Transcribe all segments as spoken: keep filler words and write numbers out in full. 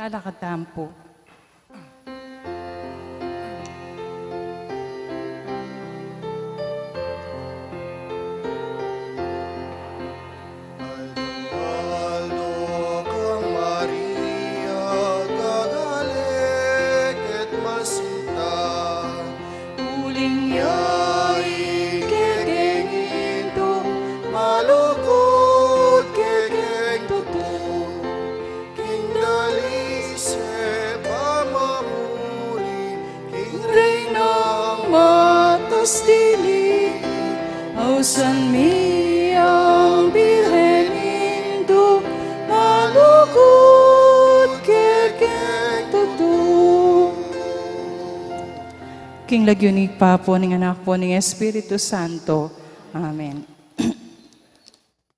Alakad tamu pu. Aldo-aldo kang Maria, gagale ket masinta, uling ya ing kekeng indung malugud kekeng tutu, king dalise pamamuri king Reynang matas dili. Ausan mi yang Birhen indung malugud kekeng tutu. King lagyu ning Ibpa pu, ning Anak pu, ning Espiritu Santo. Amen.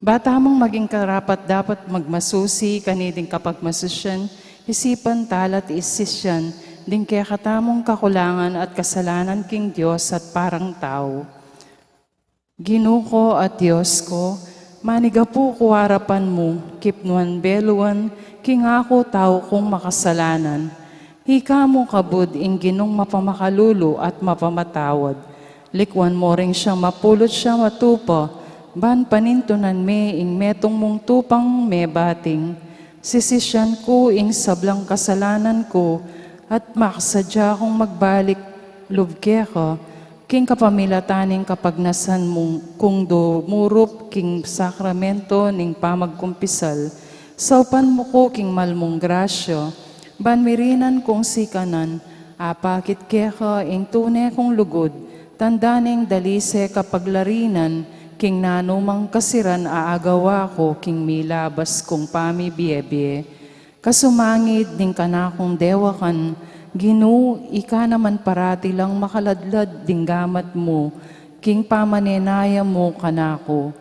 Ba tamung maging karapat-dapat magmasusi kaniting kapagmasusian, isipan, tala at isisian ding kekatamung kakulangan at kasalanan king Dios at parang tau. Ginu ku at Dios ku, manigapu ku arapan mu, kipnuan beluan king aku tau kung makasalanan. Ika mu kabud ing Ginung mapamakalulu at mapamatawad. Likuan mu ring siyam a pulu't siyam a tupa, ban panintunan me ing metung mung tupang mebating. Sisisian ku ing sablang kasalanan ku, at makasadya kung magbalik lub keka, king kapamilatan ning kapagnasan mu kung dumurup king sakramento ning pamagkumpisal. Saupan mu ku king mal mung grasya, ban mirinan kung sikanan, apakit keka ing tune kung lugud, tanda ning dalise kapaglarinan, king nanumang kasiran a agawa ku king milabas kung pamibiebie. Kasumangid ning kanakung dewakan, Ginu, ika naman parati lang makaladlad ding gamat mu, king pamanenaya mu kanaku.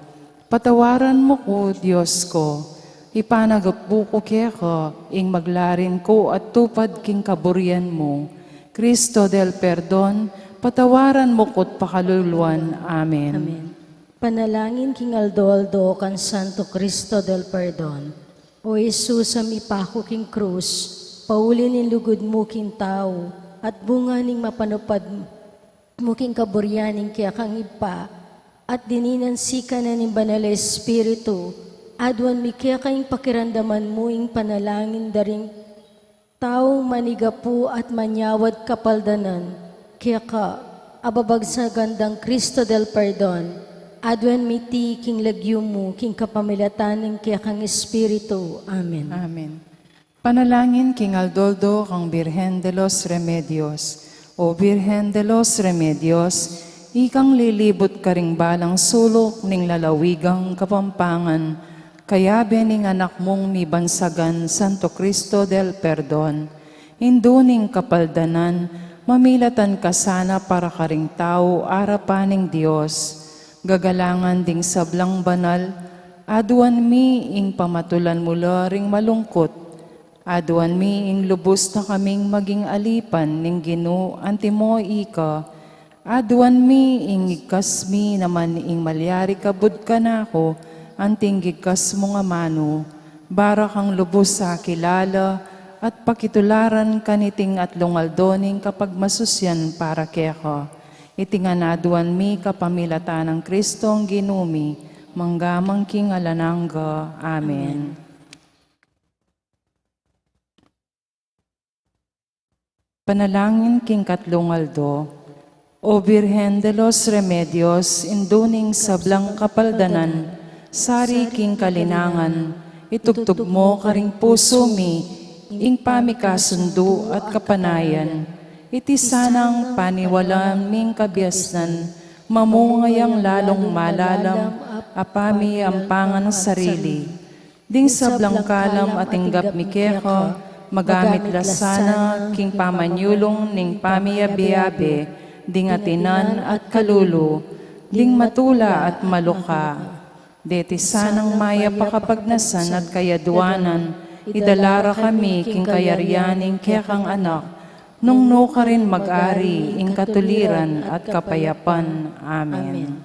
Patawaran mu ku, Dios ku, ipanagapu ku keka ing maglarin ku at tupad king kaburian mu. Cristo del Perdon, patawaran mu ku't pakaluluan. Amen. Amen. Panalangin king aldo-aldo kang Santo Cristo del Perdon. O Jesus, a mipaku king krus, pauli ning lugud mu king tau, at bunga ning mapanupad mu king kaburian ning kekang Ibpa, at dininan sikanan ning Banal a Espiritu, aduan mi keka ing pakiramdaman mu ing panalangin da ring taung manigapu at manyawad kapaldanan, keka, a babagsagan dang Cristo del Perdon, aduan mi ti king lagyu mu, king kapamilatan ning kekang Espiritu. Amen. Amen. Panalangin king aldo-aldo kang Birhen de los Remedios. O Birhen de los Remedios, ikang lilibut karing balang suluk ning lalawigang Kapampangan, kayabe ning Anak mung mibansagan, Santo Cristo del Perdon, Indu ning kapaldanan, mamilatan ka sana para karing tau arapan ning Dios. Gagalangan ding sablang banal, aduan mi ing pamatulan mu la ring malungkut. Aduan mi ing lubus na kaming maging alipan ning Ginu antimo ika. Aduan mi ing igkas mi naman ing malyari kabud kanaku, anting igkas mung amanu, bara kang lubus akilala at pakitularan kaniting atlung aldo ning kapagmasusian para keka. Iti ngan aduan mi kapamilatan nang Kristong Ginu mi, mangga man king alang angga. Amen. Amen. Panalangin king katlung aldo. O Birhen de los Remedios, Indu ning sablang kapaldanan, sari king kalinangan, itugtug mu karing pusu mi ing pamikasundu at kapanayan. Iti sanang paniwalan ming kabiasnan, mamunga yang lalung malalam a pamiampangan sarili. Ding sablang kalam a tinggap mi keka, magamit la sana king pamanyulung ning pamiabe-abe ding atinan at kalulu, ding matula at maluka. Deti sanang mayap a kapagnasan at kayaduanan, idala ra kami king kayarian ning kekang Anak, nung nukarin mag-ari ing katuliran at kapayapan. Amen.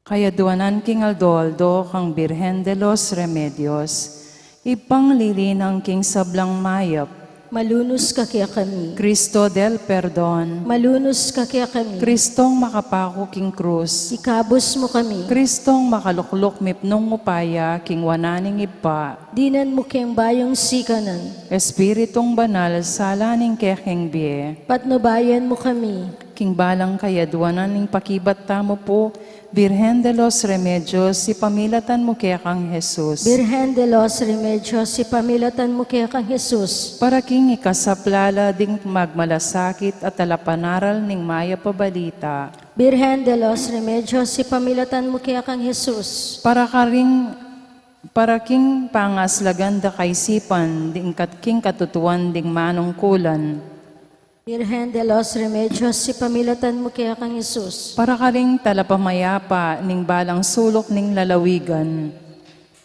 Kayaduanan king aldo-aldo kang Birhen de los Remedios. Ibpang lilinang king sablang mayap. Malunus ka kekami. Cristo del Perdon. Malunus ka kekami. Cristong makapaku king krus. Ikabus mu kami. Cristong makalukluk mipnung upaya king wanan ning Ibpa. Dinan mu keng bayung sikanan. Espiritung Banal, sala ning kekeng bie. Patnubayan mu kami. King balang kayadwanan ning pakibat tamu pu, Birhen de los Remedios, ipamilatan mu kekang Jesus. Birhen de los Remedios, ipamilatan mu kekang Jesus. Para king ikasaplala ding magmalasakit at talapanaral ning mayap a balita. Birhen de los Remedios, ipamilatan mu kekang Jesus. Para karing, para king pangaslagan da kaisipan ding kat-, king katutuan ding manungkulan. Birhen de los Remedios, ipamilatan mu kekang Jesus. Para karing talapamayapa ning balang suluk ning lalawigan.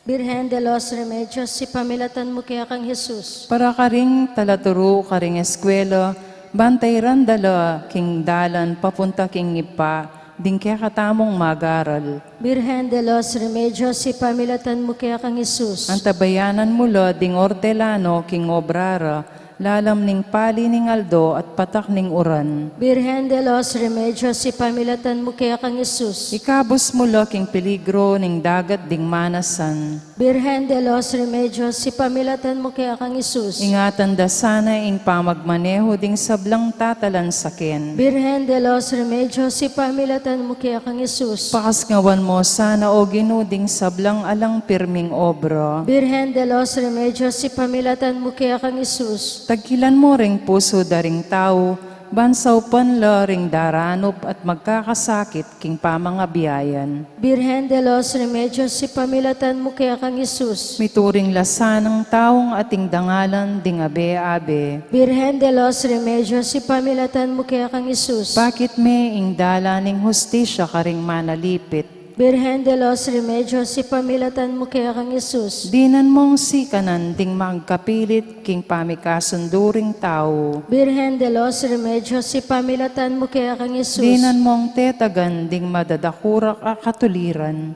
Birhen de los Remedios, ipamilatan mu kekang Jesus. Para karing talaturu karing eskwela, ban tairan da la king dalan papunta king Ibpa, ding kekatamung mag-aral. Birhen de los Remedios, ipamilatan mu kekang Jesus. Antabayanan mu la ding ortelano king obra ra, lalam ning pali ning aldo at patak ning uran. Birhen de los Remedios, ipamilatan mu kekang Jesus. Ikabus mu la king peligro ning dagat ding manasan. Birhen de los Remedios, ipamilatan mu kekang Jesus. Ingatan da sana ing pamagmanehu ding sablang tatalansaken. Birhen de los Remedios, ipamilatan mu kekang Jesus. Pakasngawan mu sana, O Ginu, ding sablang alang pirming obra. Birhen de los Remedios, ipamilatan mu kekang Jesus. Tagkilan mu ring pusu da ring tau, ban saupan la ring daranup at magkakasakit king pamangabiayan. Birhen de los Remedios, ipamilatan mu kekang Jesus. Mituring la sanang taung ating dangalan ding abe-abe. Birhen de los Remedios, ipamilatan mu kekang Jesus. Pakit me ing dalan ning hustisya karing manalipit. Birhen de los Remedios, ipamilatan mu kekang Jesus. Dinan mung sikanan ding magkapilit king pamikasundu ring tau. Birhen de los Remedios, ipamilatan mu kekang Jesus. Dinan mung tetagan ding madadakurak a katuliran.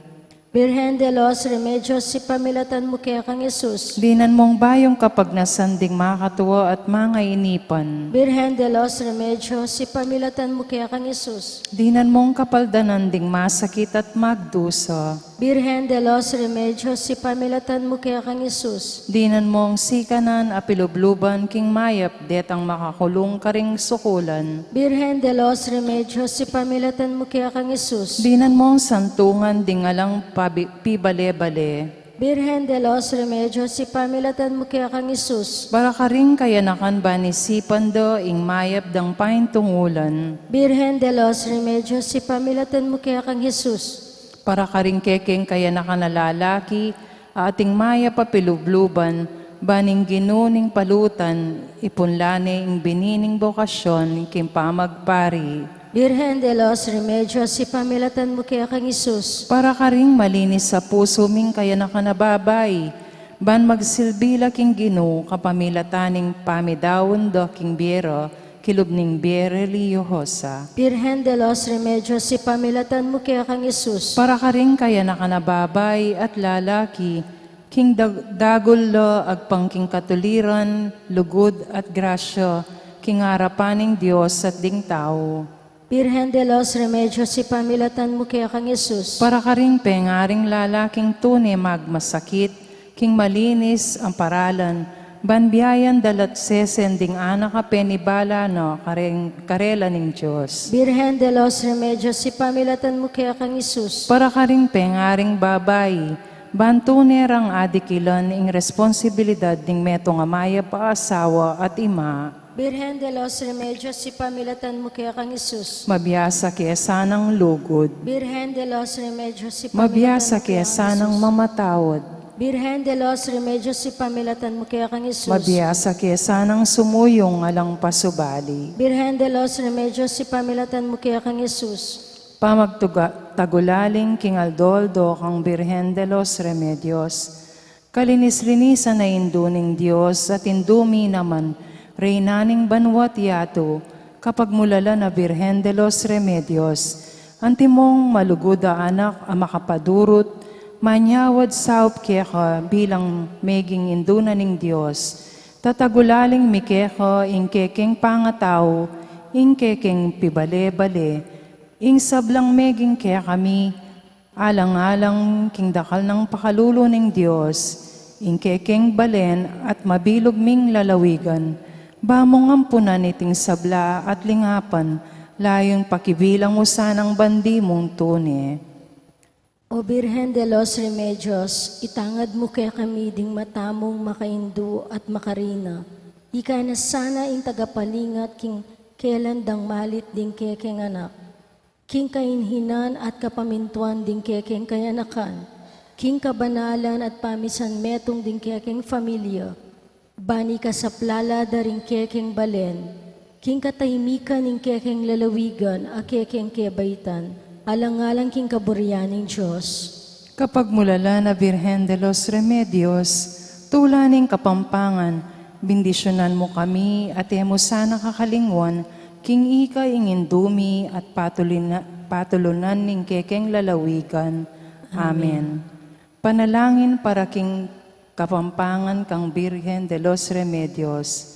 Birhen de los Remedios, ipamilatan mu kekang Jesus. Dinan mung bayung kapagnasan ding makatua at mangainipan. Birhen de los Remedios, ipamilatan mu kekang Jesus. Dinan mung kapaldanan ding masakit at magdusa. Birhen de los Remedios, ipamilatan mu kekang Jesus. Dinan mung sikanan a pilubluban king mayap detang makakulung karing sukulan. Birhen de los Remedios, ipamilatan mu kekang Jesus. Dinan mung santungan ding alang pabi-, pibale-bale. Birhen de los Remedios, ipamilatan mu kekang Jesus. Para karing kayanakan ban isipan da ing mayap dang paintungulan. Birhen de los Remedios, ipamilatan mu kekang Jesus. Para karing kekeng kayanakan a lalaki, ating mayap a pilubluban, ban ing Ginu ning palutan, ipunla ne ing bini ning bokasyon king pamagpari. Birhen de los Remedios, ipamilatan mu kekang Jesus. Para karing malinis a pusu ming kayanakan a babai, ban magsilbi la king Ginu kapamilatan ning pamidaun da king bie ra, kilub ning bie relihiyosa. Birhen de los Remedios, ipamilatan mu kekang Jesus. Para karing kayanakan a babai at lalaki, king dag-, dagul la agpang king katuliran, lugud at grasya, king arapan ning Dios at ding tau. Birhen de los Remedios, ipamilatan mu kekang Jesus. Para karing pengaring lalaking tune magmasakit, king malinis a paralan, ban biayan da la't sesen ding anak a penibala na kareng-, karela ning Dios. Birhen de los Remedios, ipamilatan mu kekang Jesus. Para karing pengaring babai, ban tune rang adikilan ing responsibilidad ding metung a mayap a asawa at ima. Birhen de los Remedios, ipamilatan mu kekang Jesus. Mabiasa ke sanang lugud. Birhen de los Remedios, ipamilatan mu kekang Jesus. Mabiasa ke sanang mamatawad. Birhen de los Remedios, ipamilatan mu kekang Jesus. Mabiasa ke sanang sumuyung alang pasubali. Birhen de los Remedios, ipamilatan mu kekang Jesus. Pamagtuga-, tagulaling king aldo-aldo kang Birhen de los Remedios. Kalinis-linisan a Indu ning Dios at Indu mi naman, Reyna ning banua't yatu, kapagmulalan a Birhen de los Remedios, antimong malugud a anak a makapadurut, Manyawad saup keka bilang meging indu na ning Dios, tatagulaling mi keka ing kekeng pangatau, ing kekeng pibale-bale, ing sablang meging kekami, alang-alang king dakal nang pakalulu ning Dios, ing kekeng balen at mabilug ming lalawigan, ba mung ampunan iting sabla at lingapan, layun pakibilang usanang bandi mung tune. O Birhen de los Remedios, itangad mu kekami ding mata mung makaindu at makarina. Ika na sana ing tagapalingat king kelan dang malit ding kekeng anak, king kainhinan at kapamintuan ding kekeng kayanakan, king kabanalan at pamisan metung ding kekeng familia, ban ikasapla la da ring kekeng balen, king katahimikan ning kekeng lalawigan a kekeng kebaitan, alang-alang king kaburian ning Dios. Kapagmulalan a Birhen de los Remedios, tula ning Kapampangan, bendisyunan mu kami at e mu sana kakalingwan, king ika ing indu mi at patulina-, patulunan ning kekeng lalawigan. Amen. Amen. Panalangin para king Kapampangan kang Birhen de los Remedios.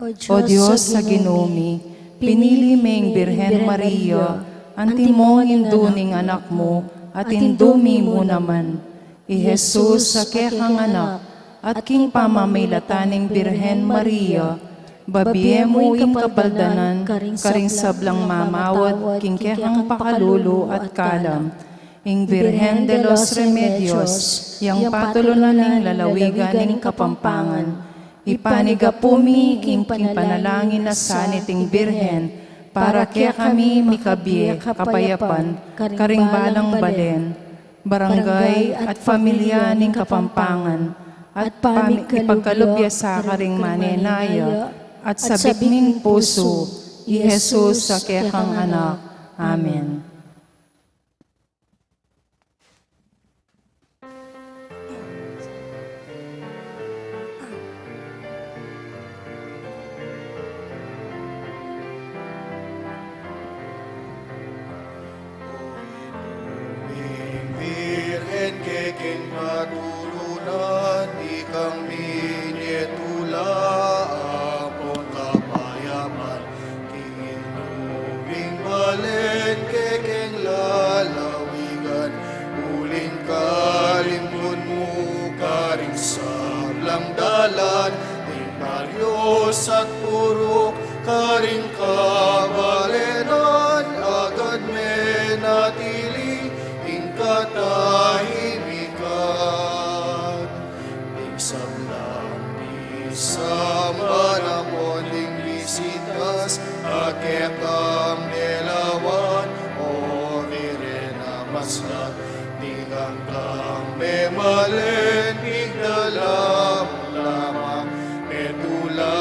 O Dios a Ginu mi, pinili me ing Birhen Maria, antimong indu ning Anak mu, at indu mi mu naman, i Jesus a kekang Anak, at king pamamilatan ning Birhen Maria, babie mu ing kapaldanan karing sablang mamawad king kekang pakalulu at kalam, ing Birhen de los Remedios, yang patulunan ning lalawigan ning Kapampangan, ipanigapu mi ing panalangin a saniting Birhen, para kekami mikabie kapayapan karing balang balen, barangay at familia ning Kapampangan, at pami-, ipagkalub ya sa karing manenaya at sabik ning pusu, i Jesus a kekang Anak. Amen. Birhen kekeng patulunan, ikang minie tula ampon kapayapan, king indu ming balen kekeng lalawigan, uling kalimbun mu karing sablang dalan, ing maryos at puruk karing kabalenan, agad menatili ing katahimikan. Ing sablang misamban ampon ding bisitas a kekang melawan, o Birhen a maslang, ikang kang memalen, pigdala mu lamang, metula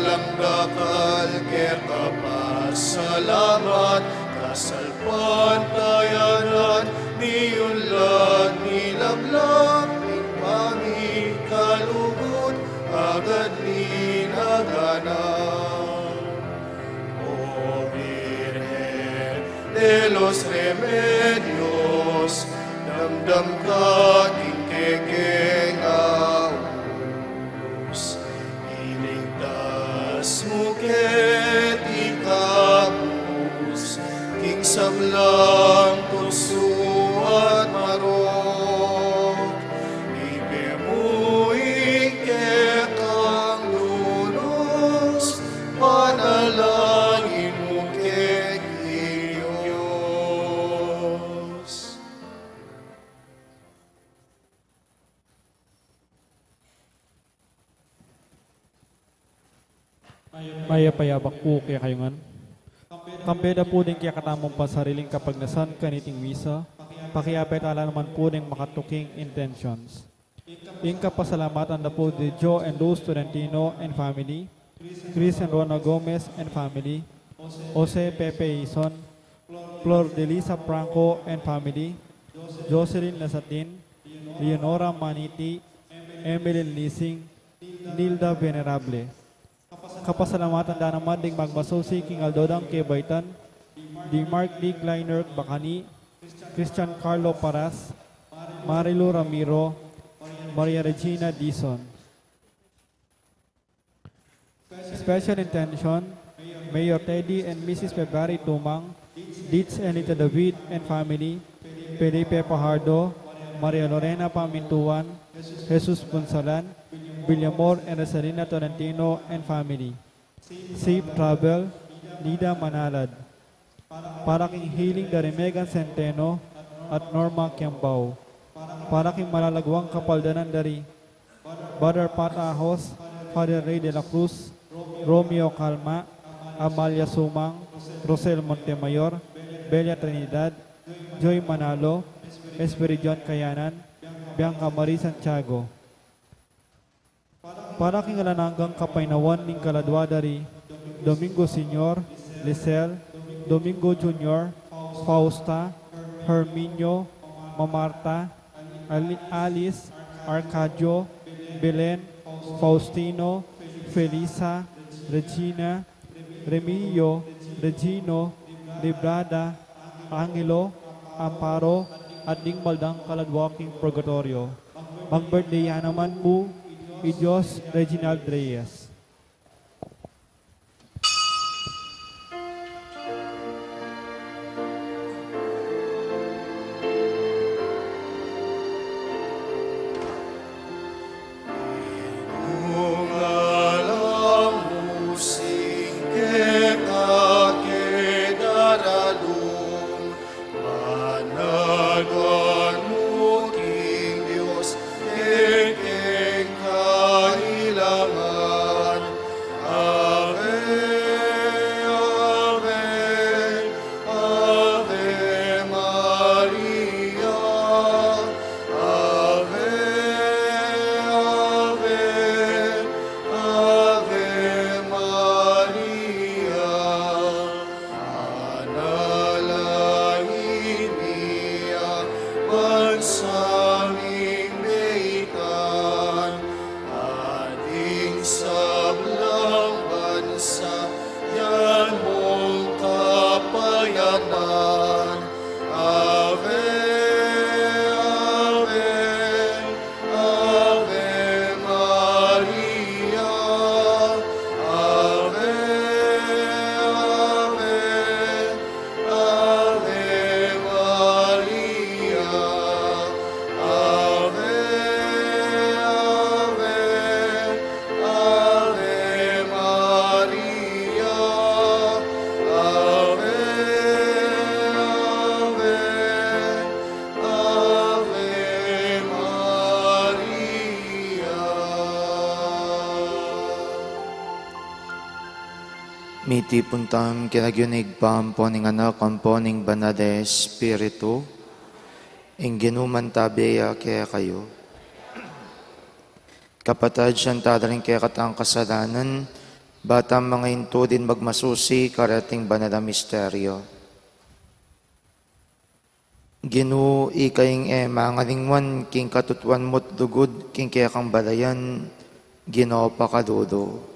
lang dakal keka pasalamat, kasal pantayanan, miyunlad, milablak, ing pamikalugud, agad minaganap. O Birhen de los Remedios, damdam ka king kekeng aus. Iligtas mu ke, ikabus king sablang tuksu at marok. Ibie mu ing kekang lunus, panalangin mu ke king Dios. Mayap a abak pu kekayu ngan. Kambe da pu ding kekatamung pansariling kapagnasan kaniting misa, pakiabe tala naman pu ding makatuking intentions. Ing kapasalamatan da pu di Joe and Luz Tolentino and family, Chris and Rona Gomez and family, Jose Pepe Ison, Flor Delisa Franco and family, Jocelyn Lasatin, Leonora Maniti, Emeline Lising, Nilda Venerable. Kapasalamatan da naman ding magmasusi king aldo dang kebaitan, di Mark D. Kleiner Bacani, Christian Carlo Paras, Marilu Ramiro, Maria Regina Dizon. Special intention, Mayor Teddy and Missus February Tumang, Dids and Lita David and family, Felipe Fajardo, Maria Lorena Pamintuan, Jesus Punsalan, Villamor and Rosalina Tolentino and family. Safe travel, Nida Manalad. Para king healing da ri Megan Centeno at Norma Kiambao. Para king malalaguang kapaldanan da ri Brother Pat Ahos, Father Ray de la Cruz, Romeo Calma, Amalia Sumang, Rosel Montemayor, Belia Trinidad, Joy Manalo, Espiridion Kayanan, Bianca Marie Santiago. Para king alang anggang kapaynawan ning kaladua da ri Domingo Senior, Lisel, Domingo Junior, Fausta, Herminio, Mamarta, Ali-, Alice, Arcadio, Belen, Faustino, Felisa, Regina, Remilio, Regino, Librada, Angelo, Amparo, at ding maldang kaladua king purgatorio. Mag-birthday ya naman pu i Dios Reginald Reyes. Nung alamu sing keka keng daralung, panaguan mu king Dios keng kailangan. Ave, ave, Ave Maria, Ave, Ave, Ave Maria. Panalangin mi a bansa ming baitan, at ing sablang bansa yan mung kapayanan. Ave, ave, Ave Maria, Ave, Ave, Ave Maria, Ave, Ave, Ave Maria, Ave, Ave, Ave Maria. Mitipun tamu king lagyu ning Ibpa, ampo ning Anak, ampo ning Banal a Espiritu. Ing Ginu mantabe ya kekayu. Kapatad, sisian tala ring kekatang kasalanan, ba tang manga intulid magmasusi kareting banal a misteryo. Ginu, ika ing e mangalingwan king katutuan mu't lugud king kekang balayan, Ginu, pakalulu.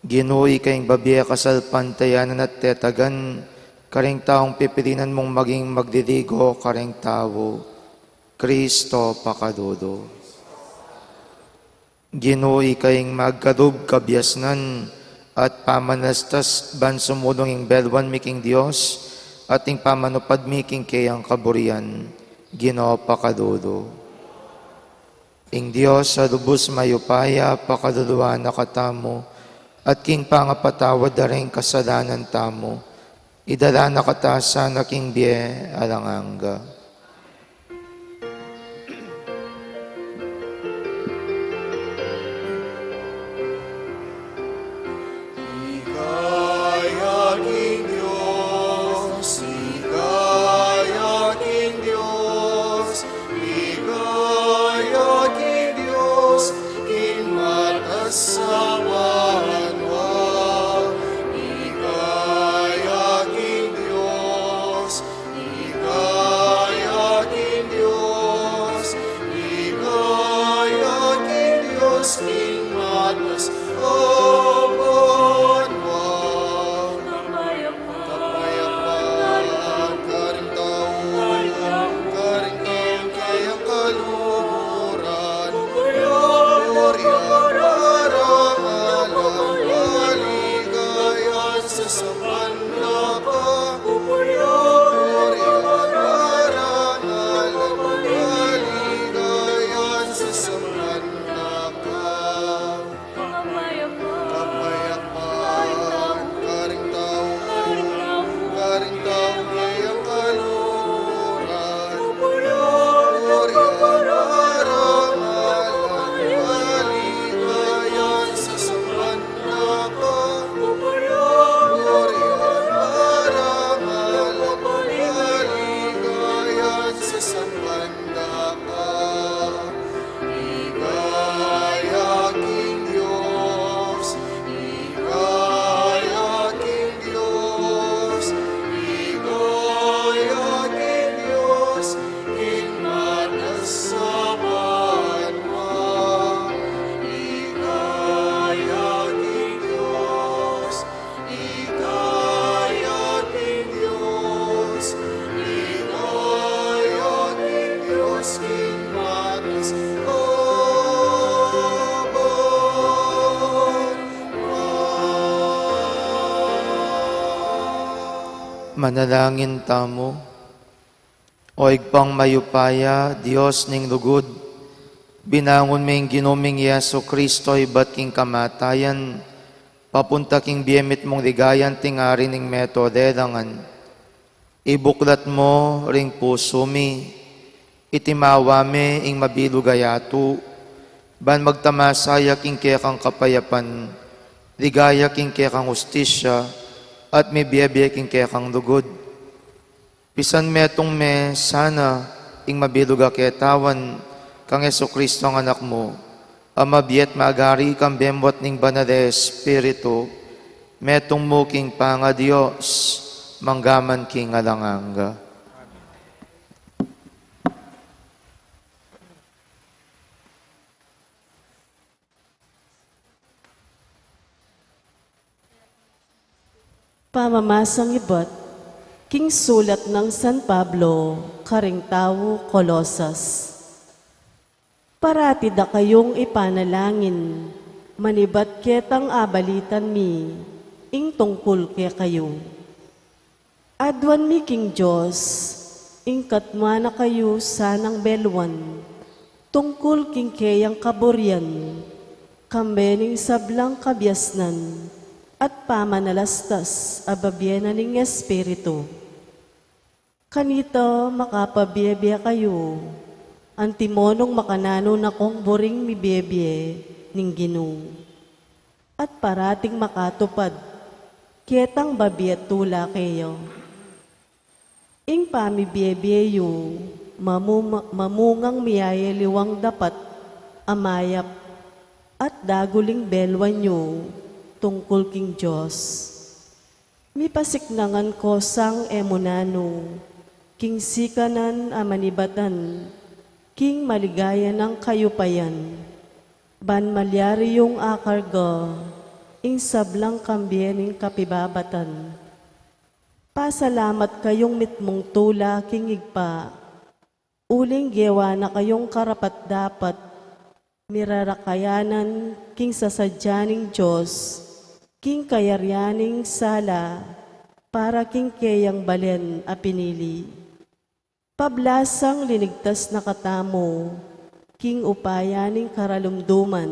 Ginu, ika ing babie kasalpantayanan at tetagan karing taung pipilinan mung maging magliligo karing tau, Kristo, pakalulu. Ginu, ika ing magkalub kabiasnan at pamanalastas ban sumulung ing belwan mi king Dios at ing pamanupad mi king keyang kaburian, Ginu, pakalulu. Ing Dios a lubus mayupaya pakaluluan na katamu, at king pangapatawad da ring kasalanan tamu, idala na kata sana king bie alang angga. Ligaya king Dios, ligaya king Dios, ligaya king Dios, king mataas a banua. Ligaya king Dios, ligaya Manalangin tamu. O Ibpang mayupaya, Dios ning lugud, binangun me ing Ginu ming Jesucristo ibat king kamatayan, papunta king bie mitmung ligaya anting ari ning meto lelangan. Ibuklat mu ring pusu mi iti mawa me ing mabilug a yatu, ban magtamasa ya king kekang kapayapan, ligaya king kekang hustisya, at mibie-bie king kekang lugud. Pisan metung me sana ing mabilug a ketawan kang Jesucristo a Anak mu, a mabie at magari kambe mu at ning Banal a Espiritu, metung mu king pangaDios, mangga man king alang angga. Pamamasang ibat king sulat nang San Pablo karing tau Colosas. Parati da kayung ipanalangin manibat ketang abalitan mi ing tungkul kekayu. Aduan mi king Dios, ing katmuan na kayu sanang beluan, tungkul king keyang kaburian, kambe ning sablang kabiasnan, at pamanalastas a babie na ning Espiritu. Kanita makapabie-bie kayu, antimo nung makananu na kung buring mibie-bie ning Ginu. At parating makatupad ketang babie tula keya. Ing pamibie-bie yu, mamu-, mamungang miyayaliwang dapat a mayap at daguling beluan yu tungkul king Dios. Mipasiknangan ko sang e mu nanu, king sikanan a manibatan, king maligaya nang kayupayan, ban malyari yung akarga ing sablang kambe ning kapibabatan. Pasalamat kayung mitmung tula king Ibpa, uling gewa na kayung karapat-dapat, mirarakayanan king sasadya ning Dios, king kayarian ning sala, para king keyang balen a pinili. Pablasang linigtas na katamu king upaya ning karalumduman,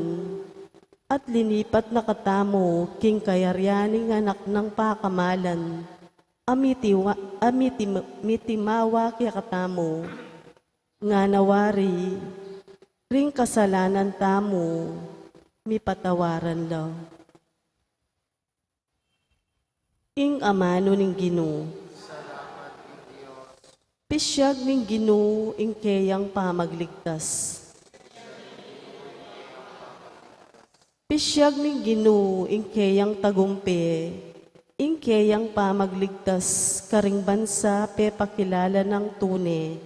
at linipat na katamu king kayarian ning Anak nang pakamalan, a mitiwa-, a mitim-, mitimawa kekatamu, ngana wari, ring kasalanan tamu, mipatawaran la. Ing amanu ning Ginu. Pisyag ning Ginu ing keyang pamagligtas. Pisyag ning Ginu ing keyang tagumpe, ing keyang pamagligtas karing bansa pepakilala nang tune,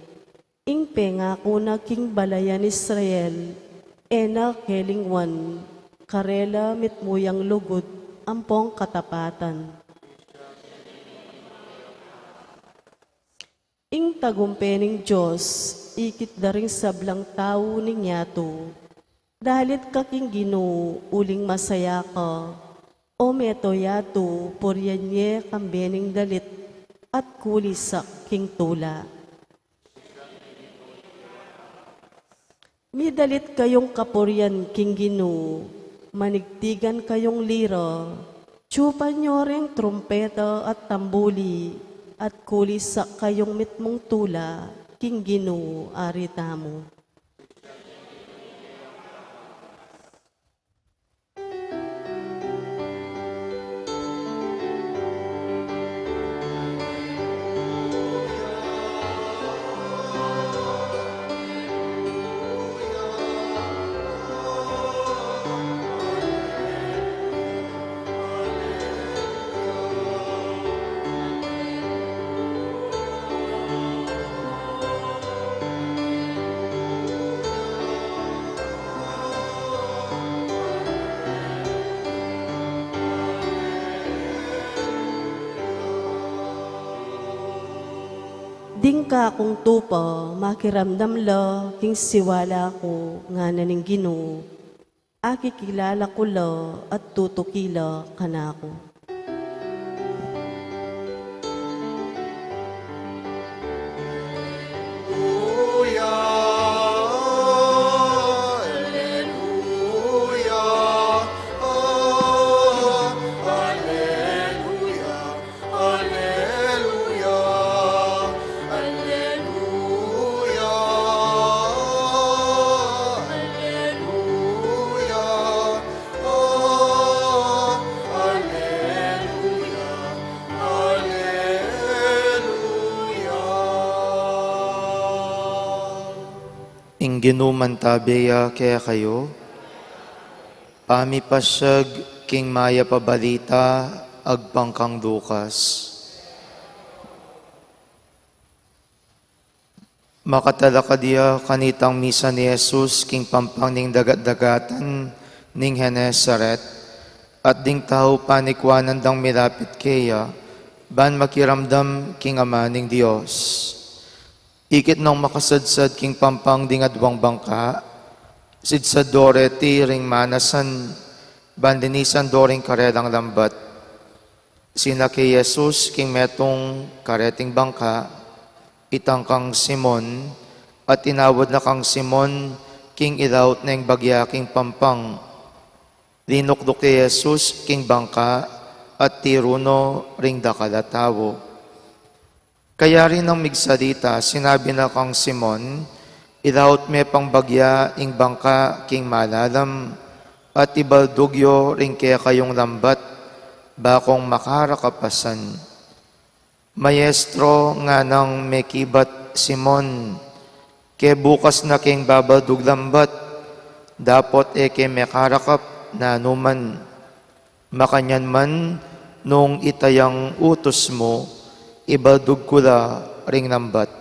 ing pengaku na king balayan Israel, e na kelingwan, karela mitmu yang lugud ampong katapatan. Ing tagumpe ning Dios, ikit da ring sablang tau ning yatu. Dalit ka king Ginu, uling masaya ka, o meto yatu, purian ye kambe ning dalit, at kulisak king tula. Midalit kayung kapurian king Ginu, manigtigan kayung lira, tsupan yo ring trumpeta at tambuli, at kulisak kayung mitmung tula king Ginu, Ari tamu. Ding kakung tupa, makiramdam la king siwala ku, ngana ning Ginu, akikilala ku la at tutuki la kanaku. Ing Ginu mantabe ya kekayu. Pamipasiag king mayap a balita agpang kang Lucas. Makatalakad ya kanitang misan i Jesus king pampang ning dagat-dagatan ning Genesaret, at ding tau panikwanan dang milapit keya, ban makiramdam king Ama ning Dios. Ikit nang makasadsad king pampang ding aduang bangka, sidsad do reti ring manasan, ban linisan do ring karelang lambat. Sinake i Jesus king metung kareting bangka, itang kang Simon, at inawad na kang Simon king ilaut neng bagya king pampang. Linukluk i Jesus king bangka, at tiru no ring dakal a tau. Kayari nang migsalita, sinabi na kang Simon, "Ilaut me pang bagya ing bangka king malalam, at ibaldug yo ring kekayung lambat, bakong makarakap a san." "Maestro," nganang mekibat Simon, "kebukas na keng babaldug lambat, dapot e ke mekarakap nanu man. Makanyan man, nung ita yang utus mu, ibaldug ku la ring lambat."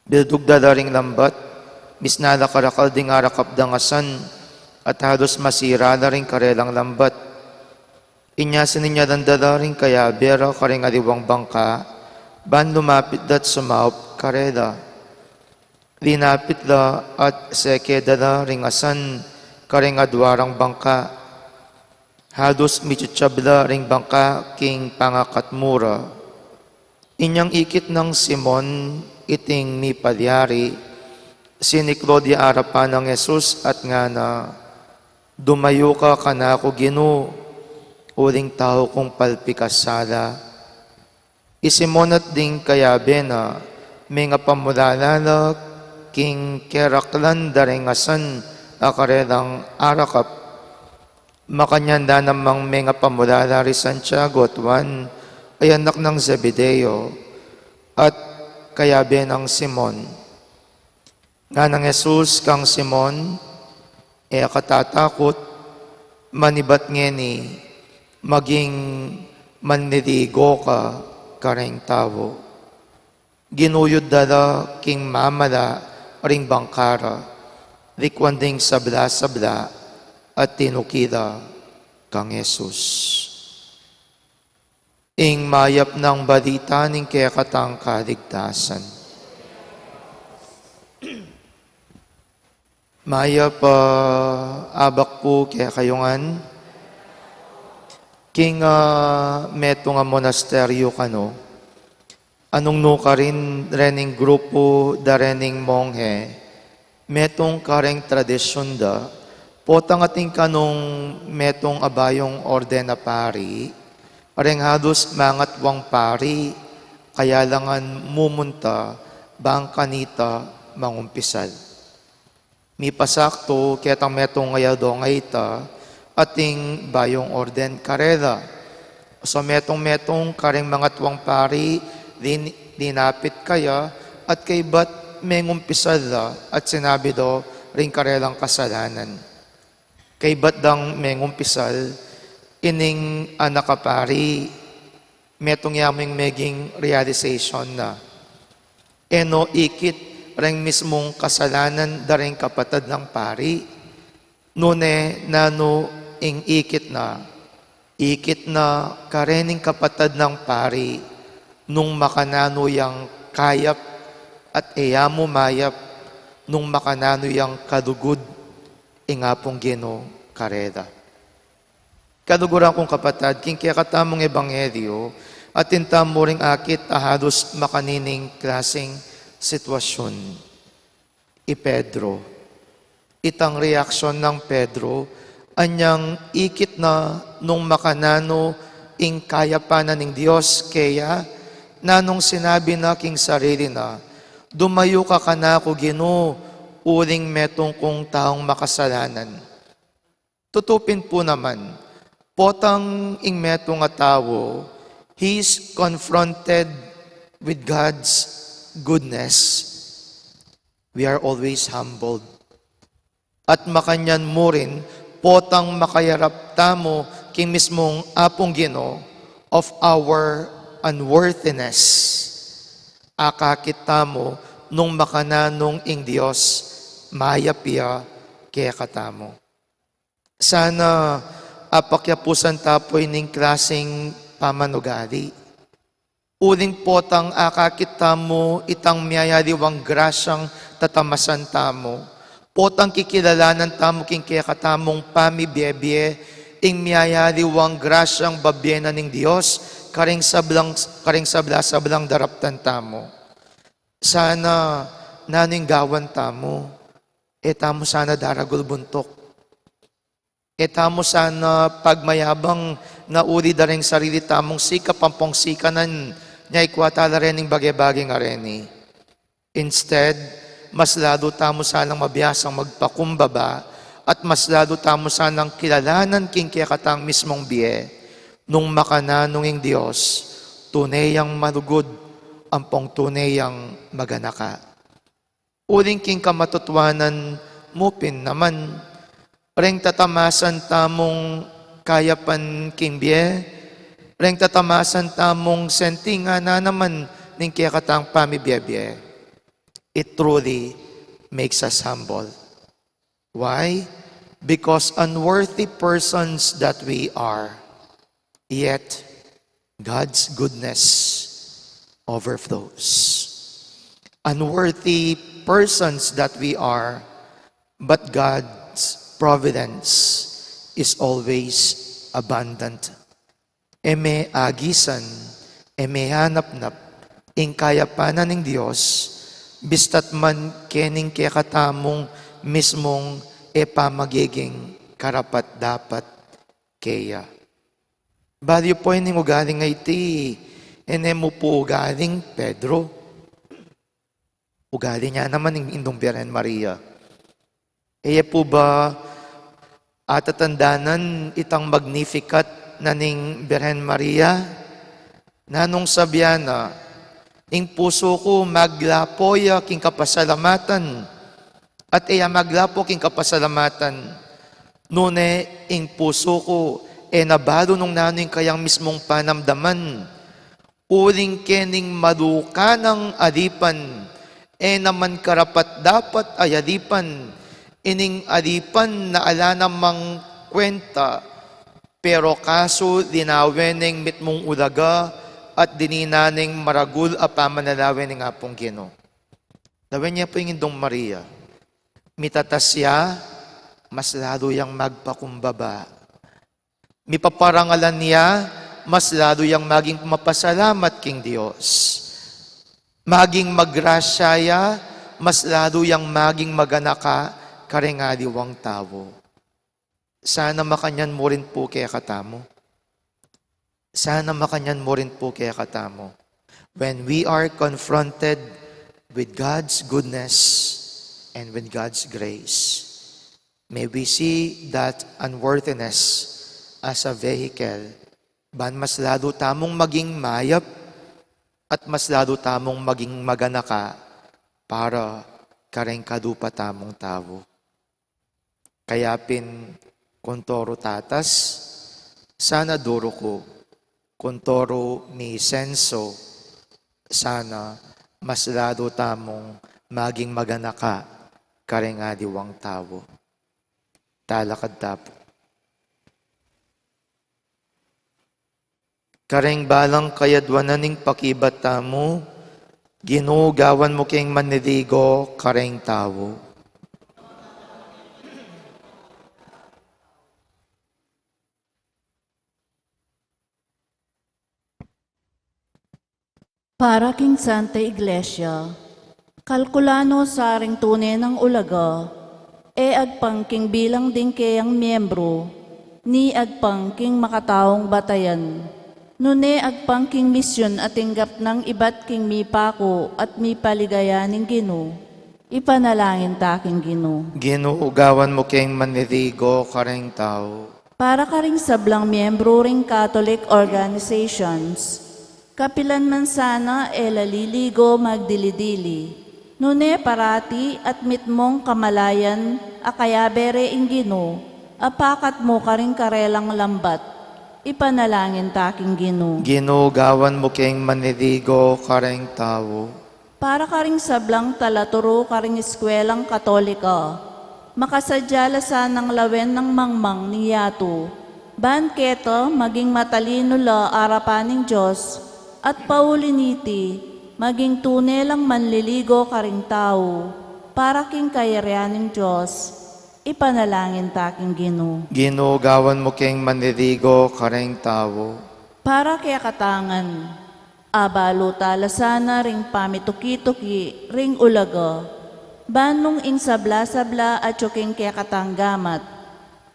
Bildug da la ring lambat, misna la karakal ding arakap dang asan, at halus masira la ring karelang lambat. Inya sininyalan da la ring kayabe ra karing aliwang bangka, ban lumapit la't sumaup karela. Linapit la at seke da la ring asan karing adua rang bangka. Halus mitsitsiab la ring bangka king pangakatmu ra. Inyang ikit nang Simon iting mipalyari, siniklaud ya arapan nang Jesus at ngana, "Dumayu ka kanaku, Ginu, uling tau kung palpikasala." I Simon at ding kayabe na, mengapamulala la king keraklan da ring asan a karelang arakap. Makanyan da namang mengapamulala ri Santiago at Juan, a anak nang Zebedeo, at kayabe nang Simon. Nganang Jesus kang Simon, "E ka tatakut, manibat ngeni, maging manliligo ka kareng tau." Ginuyud da la king mamala ring bangka ra, likuan ding sabla-sabla, at tinuki la kang Jesus. Ing mayap nang balita ning kekatang kaligtasan. Mayap a abak pu kekayu ngan. King, ah, metung a monasteryu kanu, anung nu karin rening grupu da rening monghe, metung kareng tradisyun da, potang atin kanung metung a bayung orden a pari, reng halus mangatwang pari, kaya la ngan mumunta bang kanita mangumpisal. Mipasaktu ketang metung a yadong a ita, ating bayung orden karela. So metung-metung kareng mangatwang pari, lin-, linapit kaya, at kaybat mengumpisal la, at sinabi do ring karelang kasalanan. Kaybat dang mengumpisal, ining anak a pari, metung ya mu ing meging realization na. E no ikit reng mismung kasalanan da reng kapatad nang pari, nune nanu ing ikit na? Ikit na karening kapatad nang pari, nung makananu yang kayap at e ya mu mayap, nung makananu yang kalugud ing Apung Ginu karela. Kaluguran kung kapatad, king kekatamung ebanghelyu, atin tamu ring akit a halus makanining klaseng sitwasyun. I Pedro. Itang reaksyon nang Pedro, anyang ikit na nung makananu ing kayapan na ning Dios keya, nanung sinabi na king sarili na, "Dumayu ka kanaku, Ginu, uling metung kung taung makasalanan." Tutu pin pu naman, potang ing metung a tau, he is confronted with God's goodness. We are always humbled. At makanyan mu rin, potang makayarap tamu king mismung Apung Ginu of our unworthiness. Akakit tamu nung makananu ing Dios, mayap ya kekatamu. Sana apakyapusan ta pu ining klaseng pamanugali. Uling potang akakit tamu itang miyayaliwang grasyang tatamasan tamu, potang kikilalanan tamu king kekatamung pamibiebie ing miyayaliwang grasyang babie na ning Dios karing sablang, karing sabla-sablang daraptan tamu. Sana nanu ing gawan tamu, e tamu sana daragul buntuk. E tamu sana pagmayabang na uli da ring sarili tamung sikap ampong sikanan nya ikwa tala rening bage-bageng areni. Instead, mas lalu tamu sanang mabiasang magpakumbaba at mas lalu tamu sanang kilalanan king kekatang mismung bie nung makananu ing Dios, tune yang malugud ampong tune yang maganaka. Uling king kamatutuanan mu pin naman, reng tatamasan tamung kayapan king bie, reng tatamasan tamung senti ngana naman ning kekatang pamibiebie, it truly makes us humble. Why? Because unworthy persons that we are, yet God's goodness overflows. Unworthy persons that we are, but God's providence is always abundant. E me agisan, e me anapnap ing kayapan na ning Dios, bista't man kening kekatamung mismung e pamagiging karapat-dapat keya. Balu yu pu ining ugaling a iti, e ne mu pu ugaling Pedro. Ugali na naman ning Indung Birhen Maria. E ye pu ba atatandanan itang Magnificat na ning Birhen Maria? Nanung sabyan na, ing pusu ku maglapo ya king kapasalamatan, at e ya maglapo king kapasalamatan, nune ing pusu ku e na balu nung nanu ing kayang mismung panamdaman. Uling kening malukanang alipan, e naman karapat-dapat a alipan, ining alipan na ala namang kwenta, pero kasu linawe neng mitmung ulaga at dinina neng maragul a pamanalawe ning Apung Ginu. Lawen ye pu ing Indung Maria, mitatas ya, mas lalu yang magpakumbaba. Mipaparangalan ya, mas lalu yang maging mapasalamat king Dios. Maging magrasya ya, mas lalu yang maging maganaka kareng aliwang tau. Sana makanyan mu rin pu kekatamu. Sana makanyan mu rin pu kekatamu. When we are confronted with God's goodness and with God's grace, may we see that unworthiness as a vehicle ban mas lalu tamung maging mayap at mas lalu tamung maging maganaka para kareng kalupa tamung tau. Kaya pin kuntoro tatas, sana duru ku, kuntoro mi senso, sana mas lalu tamung maging maganaka kareng aliwang tau. Talakad ta pu. Kareng balang kayadwanan ning pakibat tamu, Ginu, gawan mu keng manliligo kareng tau. Para king Santa Iglesia, kalkulan no sa ring tune nang ulaga, e agpang king bilang ding keyang miyembru, ni agpang king makataung batayan, nune agpang king misyun a tinggap nang ibat king mipaku at mipaligaya ning Ginu. Ipanalangin ta king Ginu. Ginu, gawan mu keng manliligo kareng tau. Para karing sablang miyembru ring Catholic organizations, kapilan man sana e la liligo magdili-dili, Nune parati at mitmung kamalayan a kayabe re ing Ginu, apakat mu karing karelang lambat. Ipanalangin ta king Ginu. Ginu, gawan mu keng manliligo kareng tau. Para karing sablang talaturu karing Eskwelang Katolika, makasadya la sanang lawen ing mangmang ning yatu, ban keta maging matalinu la arapan ning Dios, at pauli niti, maging tune lang manliligo karing tau, para king kayarian ning Dios. Ipanalangin ta king Ginu. Ginu, gawan mu keng manliligo kareng tau. Para kekatang ngan, abalu ta la sana ring pamituki-tuki ring ulaga, ban nung ing sabla-sabla atyu king kekatang gamat,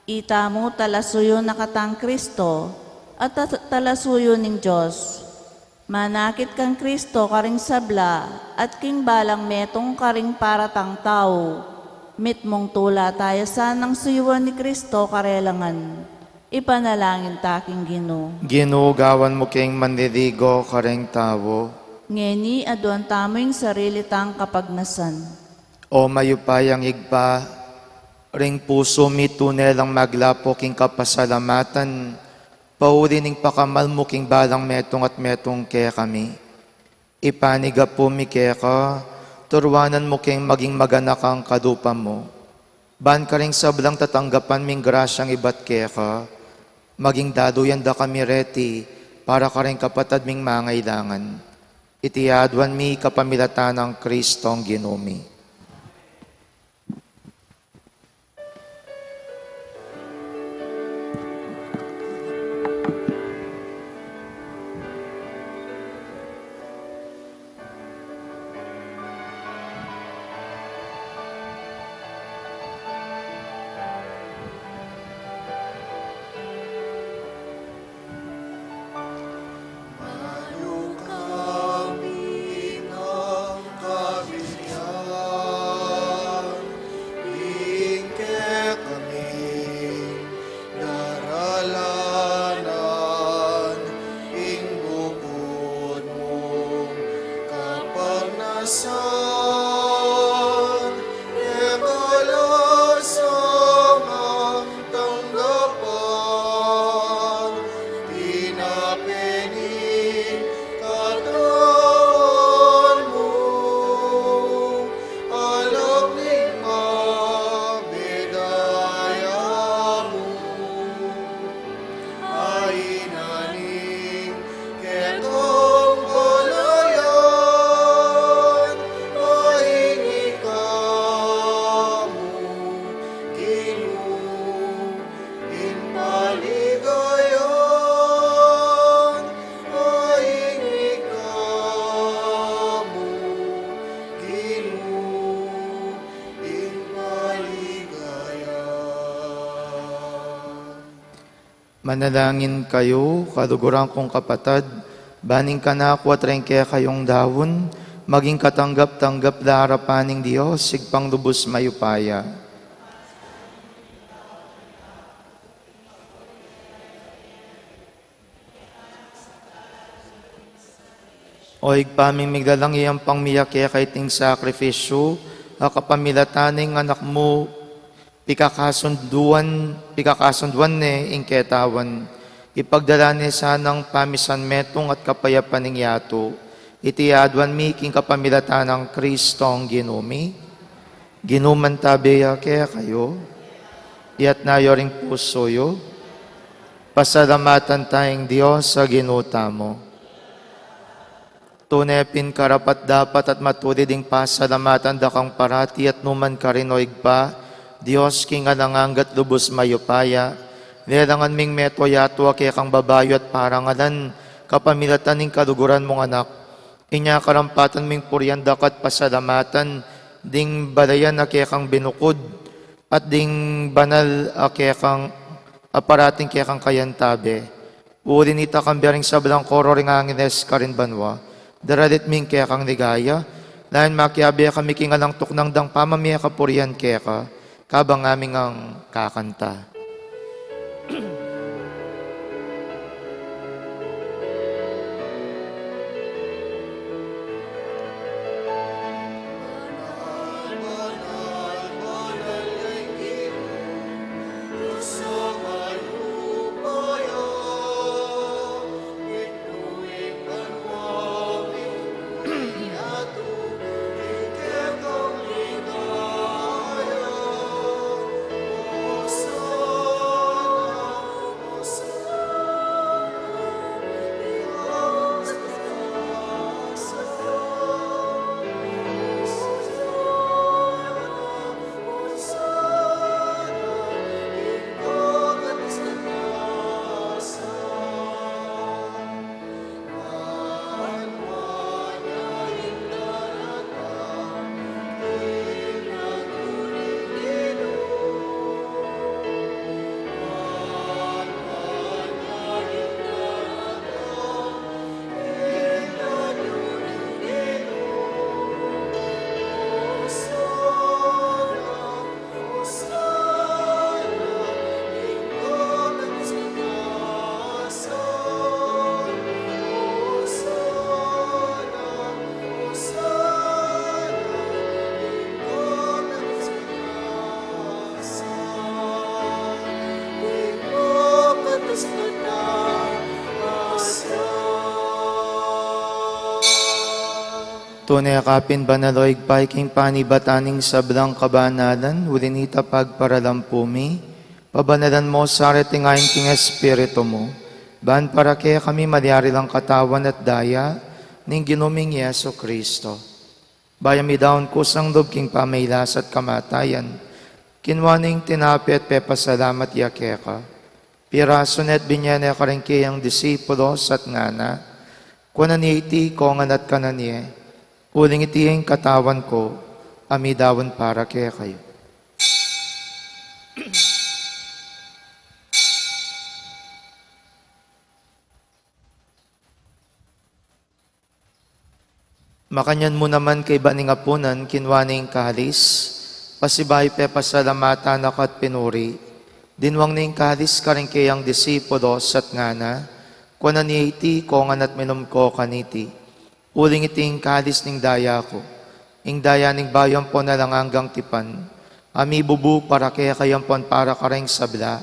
itamu talasuyu na katang Kristo, at ta-, talasuyu ning Dios. Manakit kang Kristo karing sabla, at king balang metung karing paratang tau, mitmung tula ta ya sanang suyuan ni Kristo karelang ngan. Ipanalangin ta king Ginu. Ginu, gawan mu keng manliligo kareng tau. Ngeni aduan tamu ing sarili tang kapagnasan. O mayupayang Ibpa, ring pusu mi tune lang maglapo king kapasalamatan, pauli ning pakamal mu king balang metung at metung kekami. Ipanyawad mi keka, turuan mu keng maging maganaka king kalupa mu. Ban karing sablang tatanggapan ming grasyang ibat keka, maging daluyan da kami reti para karing kapatad ming mangailangan. Iti aduan mi kapamilatan nang Kristong Ginu mi. Manukamin ang kabihan, ing kekaming daralanan, ing bukud mung kapagnasan, keka la sanang tanggapan, pinapeni katawan mu, alak ning mabedaya mu. Ainaning ketang balayan, aini ka mu, Ginu, ing paligayan, aini ka mu, Ginu, ing paligayan. Manalangin kayu, kaluguran kung kapatad, ban ing kanaku at ring kekayung daun, maging katanggap-tanggap la arapan ning Dios, Ibpang lubus mayupaya. O Ibpa ming miglalang, iyampang mi keka iting sakrifisyu, a kapamilatan ning Anak mu, pikakasunduan, pikakasunduan ne ing ketawan. Ipagdalan ne sanang pamisan metung at kapayapan ning yatu. Iti aduan mi king kapamilatan nang Kristong Ginu mi. Ginu mantabe ya kekayu. Iyatas yu ring pusu yu. Pasalamatan taya ing Dios a Ginu tamu. Tune pin karapat-dapat at matulid ing pasalamatan da kang parati at nukarin man, O Ibpa, Dios king alang angga at lubus mayupaya. Lelangan ming metung yatu a kekang babayu at parangalan, kapamilatan ning kaluguran mung Anak. Inya karampatan ming purian da ka at pasalamatan ding balayan a kekang binukud, at ding banal a kekang, a parating kekang kayantabe. Uli nita, kambe ring sablang koro ring angeles karin banua, daralit mi ing kekang ligaya, lalu nang makiabe kami king alang tuknang dang pamamie kapurian keka, kabang ngaming kakanta. Tune ka pin banal, o Ibpa, king panibatan ning sablang kabanalan, uli nita pagparalampu mi, pabanalan mu sa reting ain king Espiritu mu, ban para kekami malyari lang katawan at daya ning Ginu ming Jesucristo. Bayu mi daun kusang lub king pamailas at kamatayan, kinua ne ing tinape at pepasalamat ya keka. Pirasu ne at binye ne karing keyang disipulos at ngana: Kuanan ye iti kongan at kanan ye, uling iti ing katawan ku, a midaun para kekayu. Makanyan mu naman kaybat ning apunan, kinua ne ing kalis, pasibayu pepasalamatan na ka at pinuri, dinwang ne ing kalis karing keyang disipulos at ngana: Kuanan ye iti kongan at minum ko kaniti, uling iti ing kalis ning daya ku, ing daya ning bayu ampon alang anggang tipan, a mibubu para kekayu ampon para kareng sabla,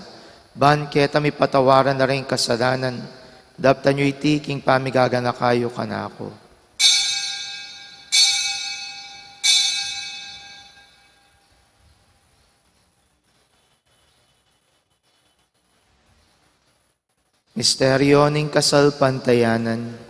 ban keta mipatawaran la ring kasalanan. Daptan yu iti king pamigaganaka yu kanaku. Misteryo ning kasalpantayanan.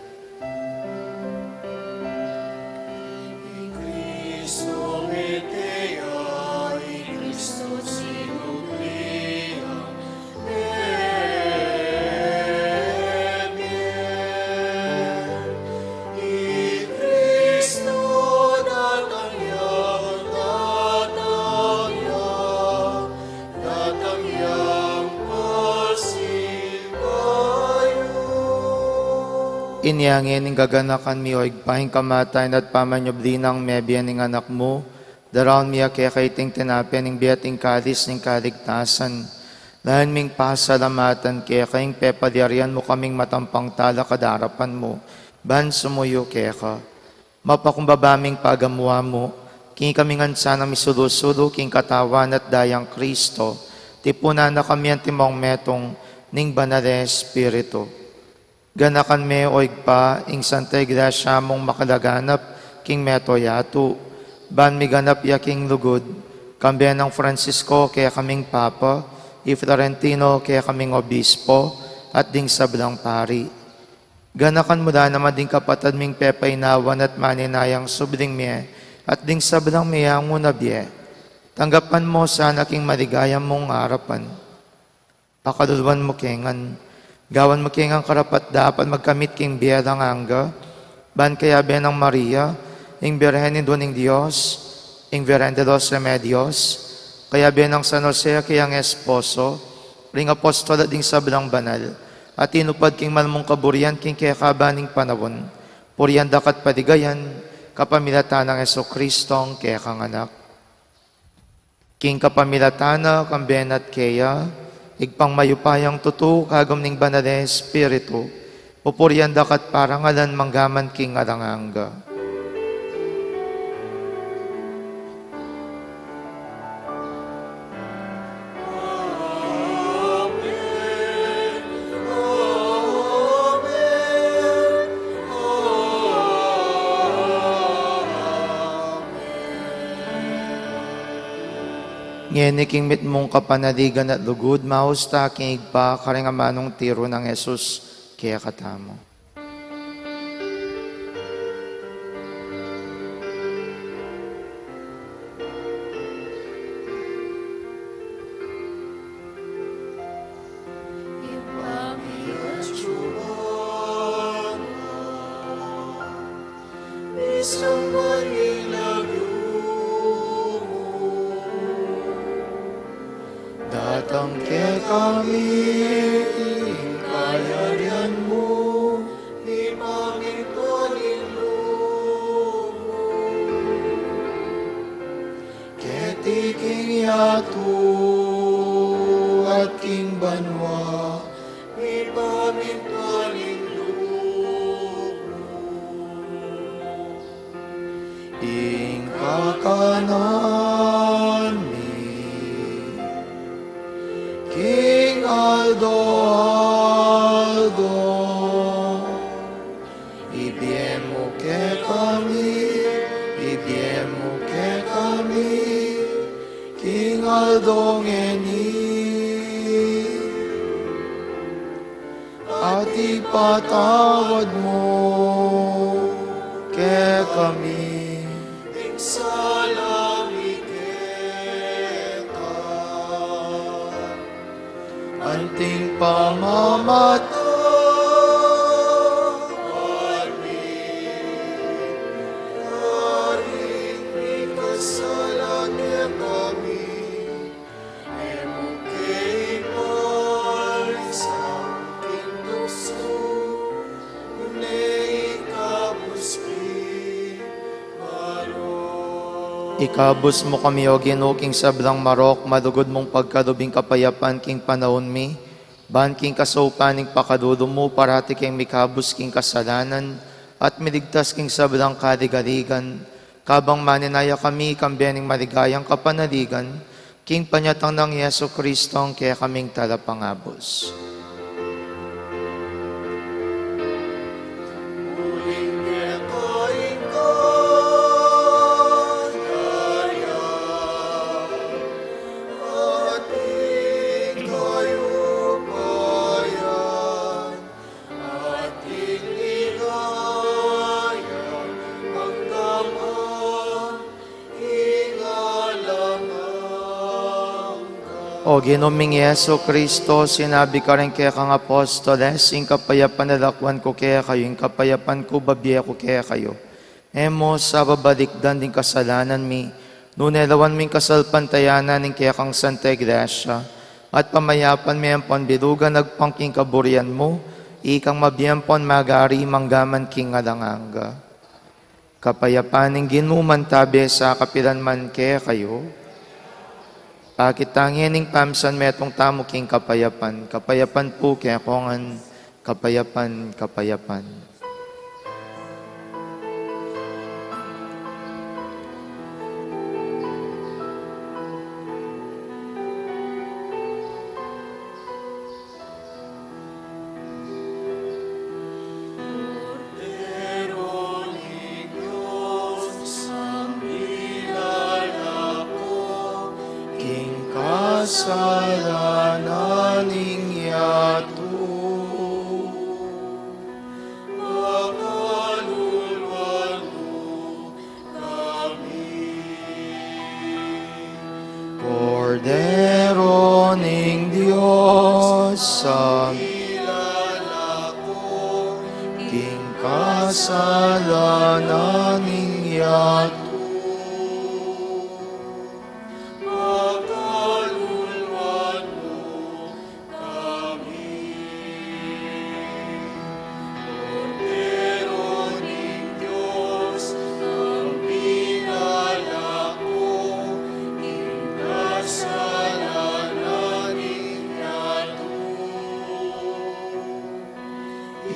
Inya ngeni gaganakan mi, o Ibpa, ing kamatayan at pamanyubli nang mebie ning Anak mu, daraun mi keka iting tinape ning bie at ing kalis ning kaligtasan. Lalu ming pasalamatan keka ing pepalyarian mu kaming matampang talakad king arapan mu, ban sumuyu keka. Mapakumbaba ming pagamu-amu, king ikami ngan sanang misulu-sulu king katawan at dayang Kristo, tipunan na kami antimong metung ning Banal a Espiritu. Ganakan me, o Ibpa, ing Santa Iglesia mung makalaganap king mabilug a yatu, ban miganap ya king lugud, kambe nang Francisco kekaming Papa, i Florentino kekaming Obispo, at ding sablang pari. Ganakan mu la naman ding kapatad ming pepainawan at maninayang subling mie, at ding sablang meyangu na bie. Tanggapan mu sana king maligaya mung arapan. Pakaluluan mu kami ngan. Gawan mu kami ngan karapat-dapat magkamit king bie alang angga, ban kayabe nang Maria, ing Birhen Indu ning Dios, ing Virgen de los Remedios, kayabe nang San Jose a keyang esposo, ring apostol at ding sablang banal a tinupad king mal mung kaburian king kekaban ning panaun, purian da ka at paligayan, kapamilatan nang Jesucristong kekang Anak. King kapamilatan na, kambe na at keya, Ibpang mayupayang tutu, kagum ning Banal a Espiritu, pupurian da ka at parangalan manggaman king alang angga. Ngeni king mitmung kapanaligan at lugud, maus ta king Ibpa, karing amanung tiru nang Jesus kekatamu. Datang kekami ing kayarian mu, mipamintuan ing lub mu. Keti king yatu at king banua, mipamintuan ing lub mu. Ing kakanan mi king aldo-aldo, ibie mu kekami king aldo ngeni, at ipatawad mu kekami ing sala mi keka, anting pamamatawad mi karing mikasala kekami. E mu ke ipaisang king tuksu, nune ikabus king marok. Ikabus mu kami, O Ginu, king sablang marok, malugud mung pagkalub ing kapayapan king panaun mi, ban king kasaupan ning pakalulu mu, parati keng mikabus king kasalanan, at miligtas king sablang kaligaligan, kabang maninaya kami kambe ning maligayang kapanaligan, king panyatang nang Jesu Kristong kekaming Talapangabus. Uling keka ing kayarian, at ing kayupayan, at ing ligaya, angga man king alang angga. O Ginu ming Jesu Kristo, sinabi mu karing kekang apostoles, ing kapayapan lakwan ku kekayu, ing kapayapan ku bibie ku kekayu. E mu sa babalikdan ding kasalanan mi, nune lawan mu ing kasalpantayanan ning kekang Santa Iglesia, at pamayapan me ampon bilugan agpang king kaburian mu, ikang mabie ampon magari mangga man king alang angga. Kapayapan ning Ginu mantabe sa kapilan man kekayu. Pakit tang ing pamisan metung tamu king kapayapan, kapayapan pu kekongan, kapayapan, kapayapan. Kordero ning Dios, ang milalako king kasalanan ning yatu. Pakaluluan mu kami. Kordero ning Dios, a milalako king kasalanan ning yatu. Pakaluluan mu kami. Kordero ning Dios, a milalako king kasalanan ning yatu.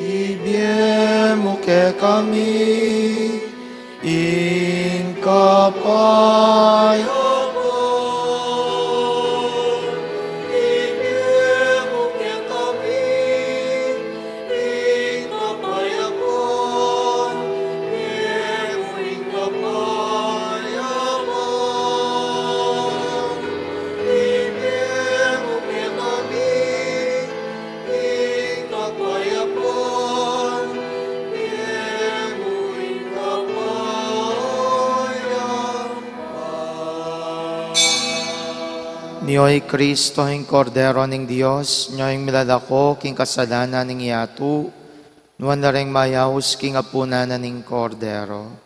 Ibie mu kekami ing kapayapan. Ibie mu kekami ing kapayapan. Ibie mu ing kapayapan. Ibie mu kekami ing kapayapan, ibie mu ing kapayapan. Nyo i Kristo, ing Kordero ning Dios, nyo ing milalako king kasalanan ning yatu, nuan la reng mayaus king apunan na ning Kordero.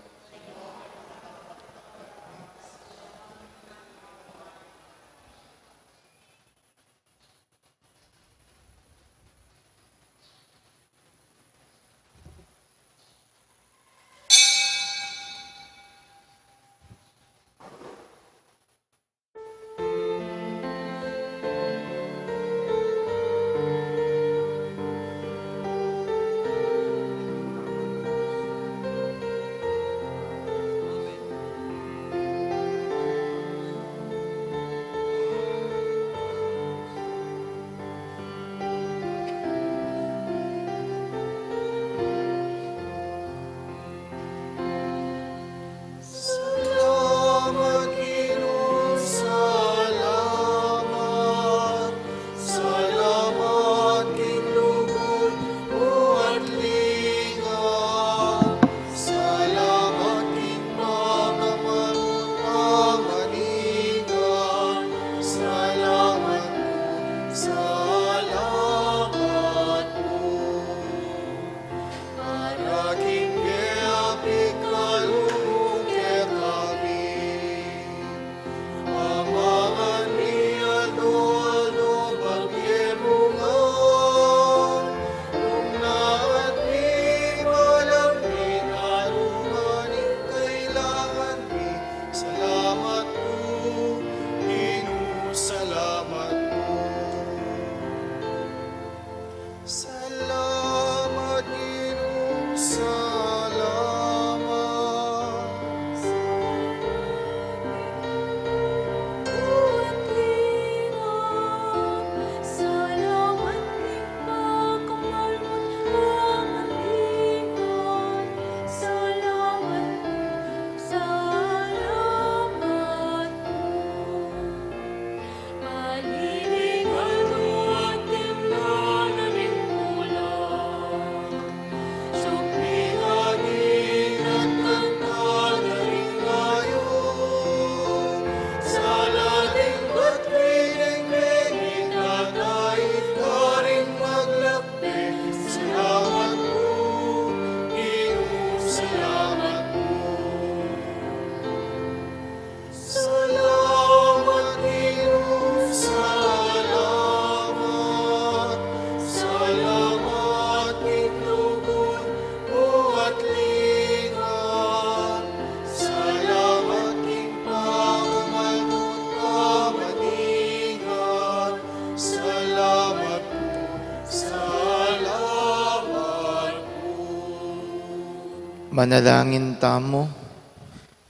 Manalangin tamu.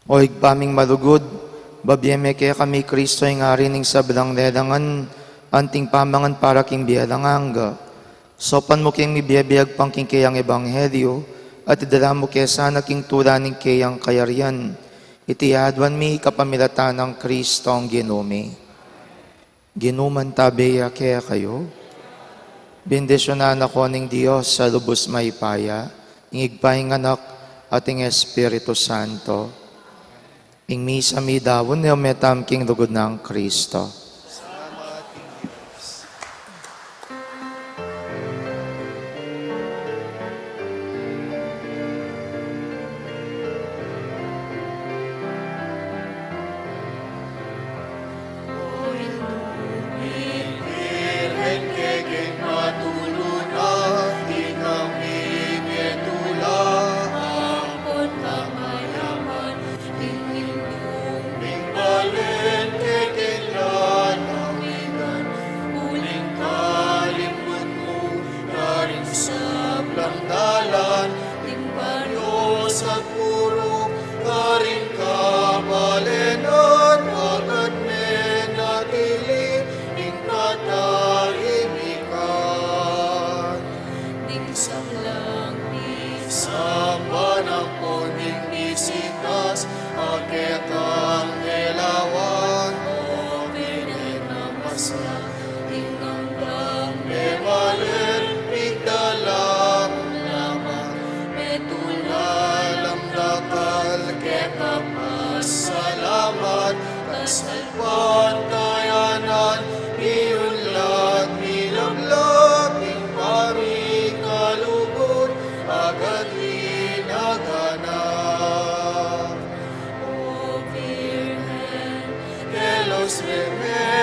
O Ibpa ming malugud, babie me kekami i Kristo, ing Ari ning sablang lelangan, anting pamangan para king bie alang angga. Saupan mu keng mibibiag pang king keyang ebanghelyo, at idala mu ke sana king tula ning keyang kayarian. Iti aduan mi kapamilatan nang Kristong Ginu mi. Ginu mantabe ya kekayu. Bendisyunan na kayu ning Dios a lubus mayupaya, ing Ibpa, ing Anak, at ing Espiritu Santo. Ing misa midaun ne, o metam king lugud nang Kristo. Uling kalimut mu karing sablang dalan, ing baryo sa purok, karing kabalenan, agad menatili ing katahimikan. Ding sablang misamban ampon ding misitas, a kekang lelawan, o Virgen a maslang, ing anggang mebalen, pigdala mu la man, metula lang dakal keka pasalamat, kasal patayanan, miunlad, milablab, ing pamikalugud, agad linaganap. O Virgen de los Remedios,